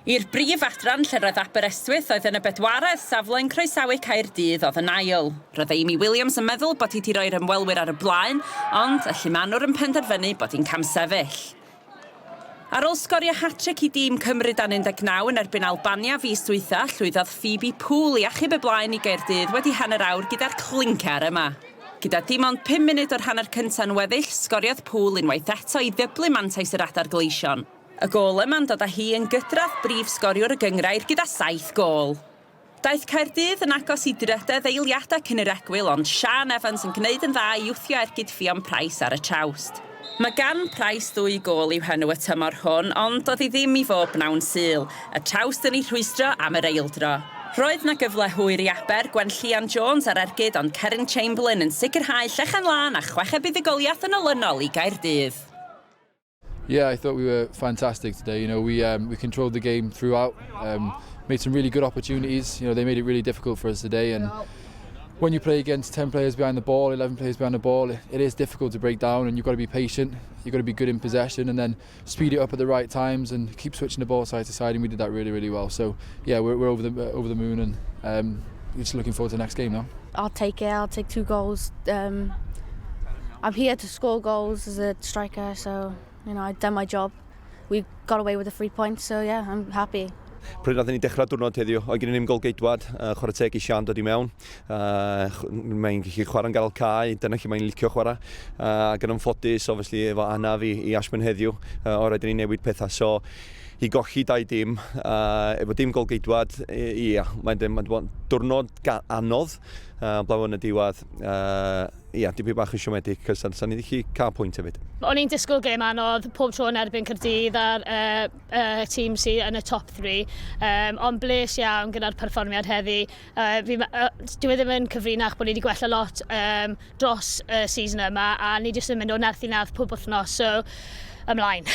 I'r brif adran lle roedd Aberystwyth oedd yn y bedwaredd safle yn croesawu Caerdydd oedd yn ail. Roedd Amy Williams yn meddwl bod hi 'di roi'r ymwelwyr ar y blaen, ond y llumanwr yn penderfynu bod hi'n camsefyll. Ar ôl sgorio hatric i dîm Cymru dan 19 yn erbyn Albania fis dwytha, llwyddodd Phoebe Poole i achub y blaen i Gaerdydd wedi hanner awr gyda'r clincer yma. Gyda dim ond pum munud o'r hanner cynta'n weddill, sgoriodd Poole unwaith eto i ddyblu mantais yr Adar Gleision. Y gôl yma'n dod â hi yn gydradd brif sgoriwr y gynghrair gyda saith gôl. Daeth Caerdydd yn agos i drydedd eiliadau cyn yr egwyl ond Siân Evans yn gwneud yn dda i wthio ergyd Ffion Price ar y trawst. Mae gan Price ddwy gôl i'w henw y tymor hwn ond doedd hi ddim i fod bnawn Sul, y trawst yn ei rhwystro am yr eildro. Roedd 'na gyfle hwyr i Aber, Gwenllian Jones ar ergyd ond Keryn Chamberlain yn sicrhau llechen lân a chweched buddugoliaeth yn olynol i Gaerdydd. Yeah, I thought we were fantastic today. You know, we um, we controlled the game throughout, um, made some really good opportunities. You know, they made it really difficult for us today. And when you play against 10 players behind the ball, 11 players behind the ball, it, it is difficult to break down and you've got to be patient. You've got to be good in possession and then speed it up at the right times and keep switching the ball side to side. And we did that really, really well. So, yeah, we're, we're over the, uh, over the moon and um, just looking forward to the next game now. I'll take it. I'll take two goals. Um, I'm here to score goals as a striker, so you know, I've done my job. We got away with the three points, so yeah, I'm happy. Pryd nath ni dechrau diwrnod heddiw, oedd gen i ddim golgeidwad, uh, chwarae teg i Sian dod i mewn. Uh, mae'n gallu chwarae'n ganol cae, dyna lle mae'n licio chwarae. Uh, ac yn anffodus, obviously, efo anaf i, i Ashman heddiw, uh, o rhaid i ni newid pethau. So, i golli 2-0, uh, efo dim golgeidwad, ia, mae'n mae diwrnod anodd, uh, blaw yn y diwedd, uh, ia, dipyn bach yn siomedig, cos sa'n ni wedi cael pwynt hefyd. O'n i'n disgwyl gêm anodd pob tro yn erbyn Caerdydd a'r uh, uh, tîm sydd yn y top 3, um, ond bles iawn gyda'r perfformiad heddi. Uh, fi, uh, dwi e ddim yn cyfrinach bod ni wedi gwella lot um, dros y season yma, a ni jyst yn mynd o nerth i nerth pob wythnos, so ymlaen.